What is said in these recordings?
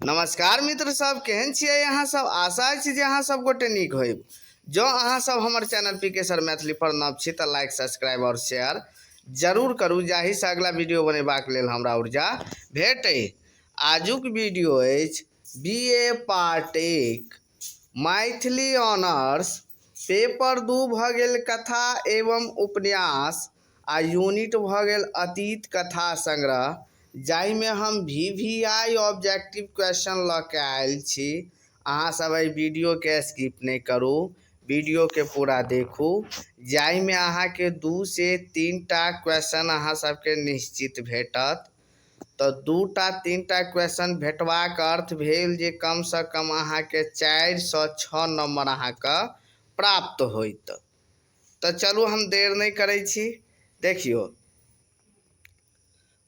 नमस्कार मित्र सब, केहन छियै अहाँ सब? आशा अछि जे अहाँ सब गोटे नीक होइब। जँ अहाँ सब हमर चैनल पी के सर मैथिली पर नव छी तऽ लाइक, सब्सक्राइब और शेयर जरूर करू, जाहिसँ अगला वीडियो बनेबाक लेल हमरा ऊर्जा भेटै। आजुक वीडियो अछि बी ए पार्ट 1 मैथिली ऑनर्स पेपर 2 भऽ गेल कथा एवं उपन्यास आ यूनिट भऽ गेल अतीत कथा संग्रह, जाहिमे हम V V I objective question लऽ के आयल छी। अहाँ सब एहि वीडियोके स्किप नहि करू, वीडियोके पूरा देखू, जाहिमे अहाँके 2 से 3 टा क्वेश्चन अहाँ सबके निश्चित भेटत। तऽ 2 टा 3 टा क्वेश्चन भेटबाक अर्थ भेल जे कमसँ कम अहाँके 4 सँ 6 नम्बर अहाँके प्राप्त होइत। तऽ चलू हम देर नहि करै छी। देखियौ,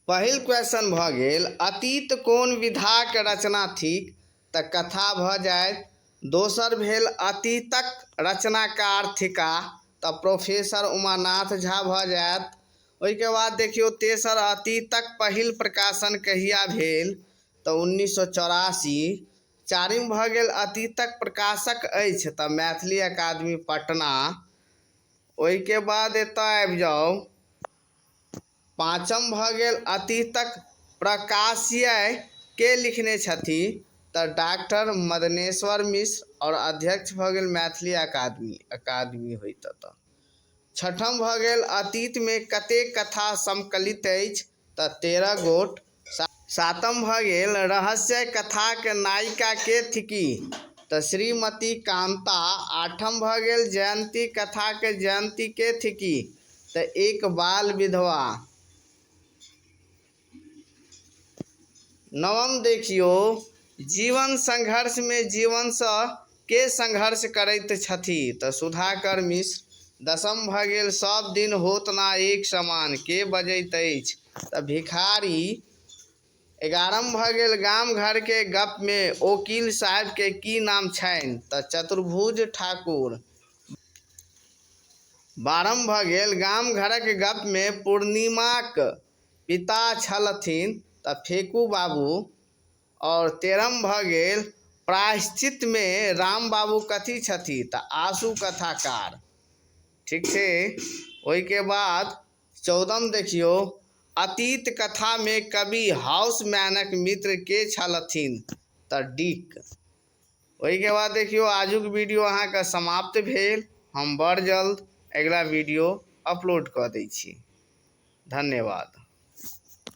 पहिल क्वेश्चन भऽ गेल अतीत कोन विधाक रचना थिक, तऽ कथा भऽ जायत। दोसर भेल अतीतक रचनाकार थिका, तऽ प्रोफेसर उमानाथ झा भऽ जायत। ओहिके बाद देखियौ तेसर, अतीतक पहिल प्रकाशन कहिया भेल, तऽ 1984। चारिम भऽ गेल अतीतक प्रकाशक अछि, तऽ मैथिली अकादमी पटना। ओहिके बाद एतऽ आबि जाउ, पाँचम भऽ गेल अतीतक प्रकाशीय के लिखने छथि, तऽ डॉक्टर मदनेश्वर मिश्र और अध्यक्ष भऽ गेल मैथिली अकादमी होइत। तऽ छठम भऽ गेल अतीतमे कतेक कथा संकलित अछि, तऽ 13 गोट। सातम भऽ गेल रहस्य कथाक नायिका के थिकी, तऽ श्रीमती कान्ता। आठम भऽ गेल जयंती कथाक जयंती के थिकी, तऽ एक बाल विधवा। नवम देखियौ, जीवन संघर्ष में जीवनसँ के संघर्ष करैत छथि, तऽ सुधाकर मिश्र। दसम भऽ गेल सब दिन होत ना एक समान के बजैत अछि, तऽ भिखारी। एगारहम भऽ गेल गाम घर के गप में ओकील साहेब के की नाम छनि, तऽ चतुर्भुज ठाकुर। बारहम भऽ गेल गाम घरक गप में पूर्णिमाक पिता छलथिन, तऽ फेकू बाबू। और तेरहम भऽ गेल प्रायश्चित में राम बाबू कथी छथि, तऽ आशु कथाकार। ठीक छै। ओहिके बाद चौदहम देखियौ, अतीत कथा में कवि हाउसमैनक मित्र के छलथिन, तऽ डिक। ओहिके बाद देखियौ आजुक वीडियो अहाँके समाप्त भेल। हम बड़ जल्द अगिला वीडियो अपलोड कऽ दै छी। धन्यवाद।